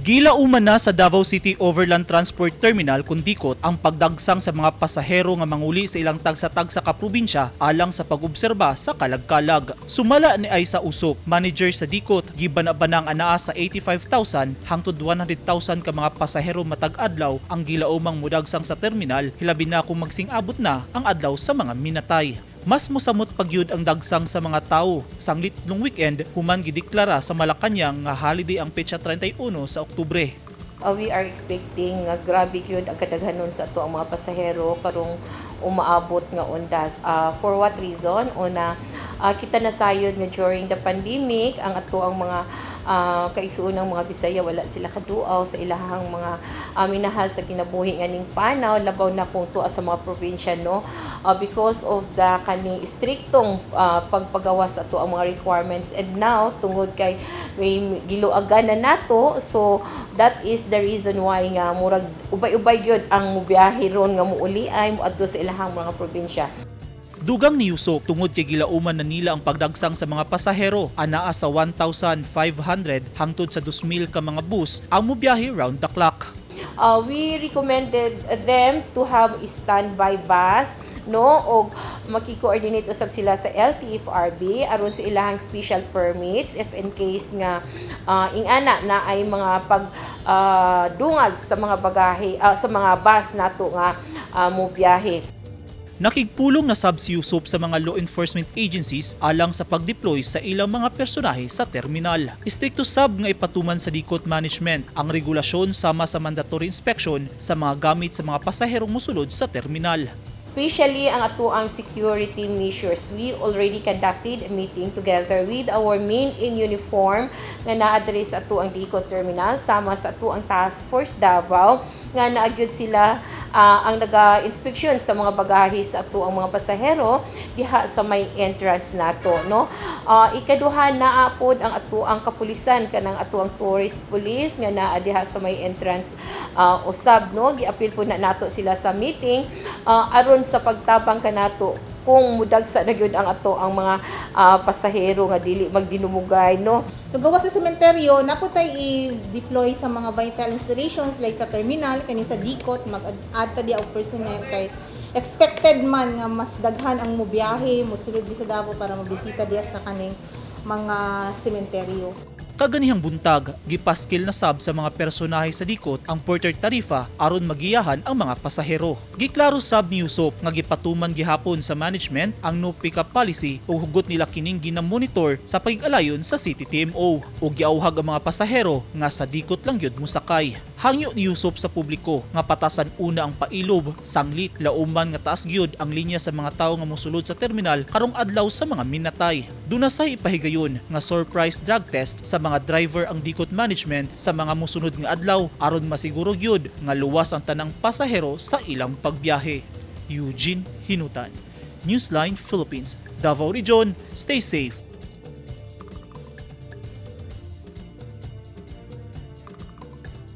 Gilauman na sa Davao City Overland Transport Terminal kon DICOT ang pagdagsang sa mga pasahero nga manguli sa ilang tagsa-tagsa ka probinsya alang sa pag-obserba sa kalagkalag. Sumala ni Aisa Usop, manager sa DICOT, gibana-banang anaa sa 85,000 hangtod 100,000 ka mga pasahero matag adlaw ang gilaumang mudagsang sa terminal, hilabi na kung magsing-abot na ang adlaw sa mga minatay. Mas mosamot pagyud ang dagsang sa mga tao sanglit long weekend human gideklara sa Malacañang nga holiday ang petsa 31 sa Oktubre. We are expecting nga grabe gyud ang kadaghanon sa ato ang mga pasahero karong umaabot nga undas. For what reason? Una, kita nasayod nga during the pandemic ang ato ang mga kaigsuonang mga Bisaya wala sila kaduaw sa ilahang mga minahal sa kinabuhi nganing panaw, labaw na kung tuwa sa mga probinsya, no, because of the kaning istriktong pagpagawas sa ato ang mga requirements. And now, tungod kay may giluagan na nato, so that is the reason why nga murag ubay-ubay gyud ang mubiyahe ron nga muuli ay muadto sa ilahang mga probinsya. Dugang ni Yusop, tungod kay gilauman na nila ang pagdagsang sa mga pasahero, anaa sa 1,500 hangtod sa 2,000 ka mga bus ang mobiyahe round the clock. We recommended them to have a standby bus, no, og maki-coordinate usab sila sa LTFRB aron sa ilahang special permits if in case nga ingana na ay mga pag dungag sa mga bagahe, sa mga bus nato nga mobiyahe. Nakigpulong na sab si Yusop sa mga law enforcement agencies alang sa pag-deploy sa ilang mga personahe sa terminal. Istrikto sab nga ipatuman sa DICOT management ang regulasyon sama sa mandatory inspection sa mga gamit sa mga pasaherong musulod sa terminal. Especially ang atoang security measures. We already conducted a meeting together with our men in uniform nga naa-address ato ang DICOT Terminal sama sa ato ang Task Force Davao nga naagyod sila ang naga-inspeksyon sa mga bagahe sa ato ang mga pasahero diha sa may entrance nato, no. Ikaduha, naa pod ang ato ang kapulisan, kanang ato ang tourist police nga naa diha sa may entrance usab, no. Giapil po na nato sila sa meeting aron sa pagtabang kanato kung mudagsa na gyud ang ato ang mga pasahero nga dili magdinumugay, no. So gawas sa sementeryo, naa pod tay i-deploy sa mga vital installations like sa terminal, kani sa DICOT, mag-add ta diya og personnel kay expected man nga mas daghan ang mobiyahe, mosulod di sa Davao para mabisita diya sa kaning mga sementeryo. Kaganihang buntag, gipaskil na sab sa mga personahe sa DICOT ang porter tarifa aron magiyahan ang mga pasahero. Giklaro sab ni Yusop nga gipatuman gihapon sa management ang no pick up policy ug hugot nila kining ginamonitor sa pagigalayon sa City TMO ug giauhag ang mga pasahero nga sa DICOT lang gyud mosakay. Hangyo ni Yusop sa publiko nga patasan una ang pailob sanglit lauman nga taas gyud ang linya sa mga tawo nga mosulod sa terminal karong adlaw sa mga minatay. Duna say ipahigayon nga surprise drug test sa mga driver ang DICOT management sa mga mosunod nga adlaw aron masiguro gyud nga luwas ang tanang pasahero sa ilang pagbiyahe. Eugene Hinutan, Newsline Philippines, Davao Region, stay safe.